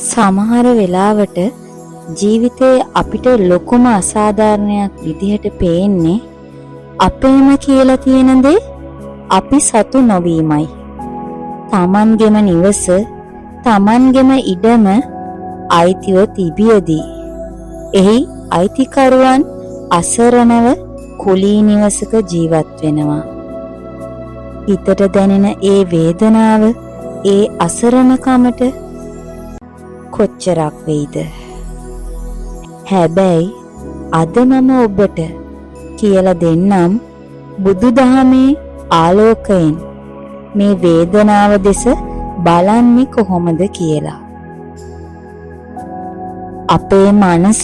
සමහර වෙලාවට ජීවිතේ අපිට ලොකුම අසාධාරණයක් විදිහට පේන්නේ අපේම කියලා තියෙන දේ අපි සතු නොවීමයි. තමන්ගෙම නිවස, තමන්ගෙම ඉඩම අයිතිව තිබියදී එහි අයිතිකරුවන් අසරණව කුලී නිවසක ජීවත් වෙනවා. හිතට දැනෙන ඒ වේදනාව, ඒ අසරණකමට කොච්චරක් වෙයිද? හැබැයි අද මම ඔබට කියලා දෙන්නම් බුදුදහමේ ආලෝකයෙන් මේ වේදනාව දෙස බලන්නේ කොහොමද කියලා. අපේ මනස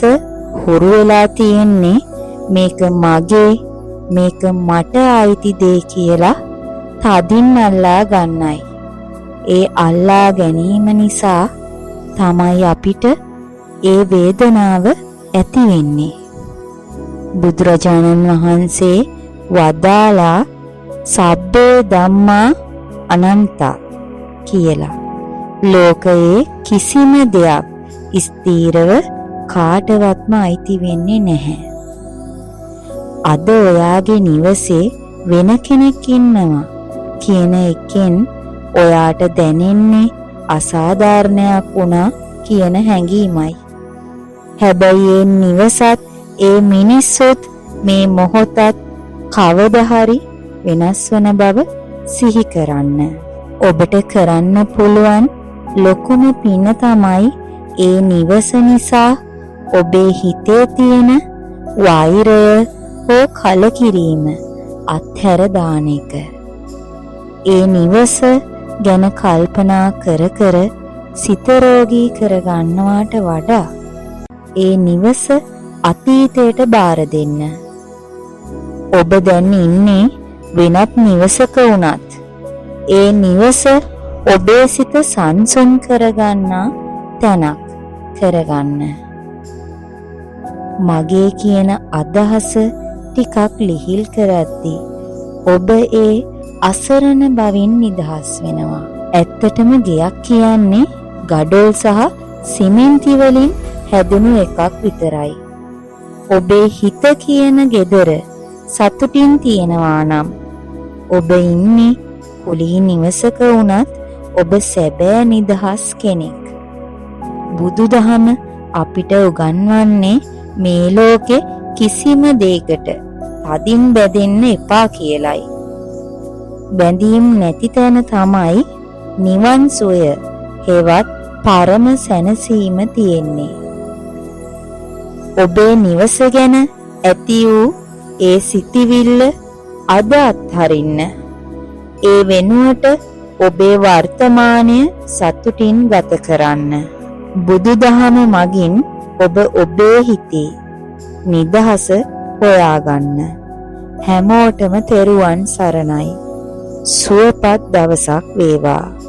හුරු වෙලා තියෙන්නේ මේක මගේ, මේක මට අයිති දේ කියලා තදින් අල්ලා ගන්නයි. ඒ අල්ලා ගැනීම නිසා තමයි අපිට ඒ වේදනාව ඇති වෙන්නේ. බුදුරජාණන් වහන්සේ වදාලා සබ්බේ ධම්මා අනන්තා කියලා. ලෝකයේ කිසිම දෙයක් ස්ථීරව කාටවත්ම අයිති වෙන්නේ නැහැ. අද ඔයාගේ නිවසේ වෙන කෙනෙක් ඉන්නවා කියන එකෙන් ඔයාට දැනෙන්නේ අසාධාරණයක් වුණා කියන හැඟීමයි. හැබැයි ඒ නිවසත් ඒ මිනිස්සුත් මේ මොහොතත් කවද හරි වෙනස් වන බව සිහි කරන්න. ඔබට කරන්න පුළුවන් ලොකුම පින තමයි ඒ නිවස නිසා ඔබේ හිතේ තියෙන වෛරය හෝ කලකිරීම අත්හැර දාන එක. ඒ නිවස ගැන කල්පනා කර කර සිත රෝගී කරගන්නවාට වඩා ඒ නිවස අතීතයට බාර දෙන්න. ඔබ දැන් ඉන්නේ වෙනත් නිවසක වුණත් ඒ නිවස ඔබේ සිත සංසුන් කරගන්නා තැනක් කරගන්න. මගේ කියන අදහස ටිකක් ලිහිල් කරද්දී ඔබ ඒ අසරණ බවින් නිදහස් වෙනවා. ඇත්තටම ගෙයක් කියන්නේ ගඩොල් සහ සිමෙන්ති වලින් හැදුණු එකක් විතරයි. ඔබේ හිත කියන ගෙදර සතුටින් තියෙනවා නම් ඔබ ඉන්නේ කුලී නිවසක වුණත් ඔබ සැබෑ නිදහස් කෙනෙක්. බුදුදහම අපිට උගන්වන්නේ මේ ලෝකෙ කිසිම දෙයකට තදින් බැඳෙන්න එපා කියලයි. බැඳීම් නැති තැන තමයි නිවන් සුවය හෙවත් පරම සැනසීම තියෙන්නේ. ඔබේ නිවස ගැන ඇති වූ ඒ සිතිවිල්ල අද අත්හරින්න. ඒ වෙනුවට ඔබේ වර්තමානය සතුටින් ගත කරන්න. බුදුදහම මගින් ඔබ ඔබේ හිතේ නිදහස හොයාගන්න. හැමෝටම තෙරුවන් සරණයි. සුවපත් දවසක් වේවා.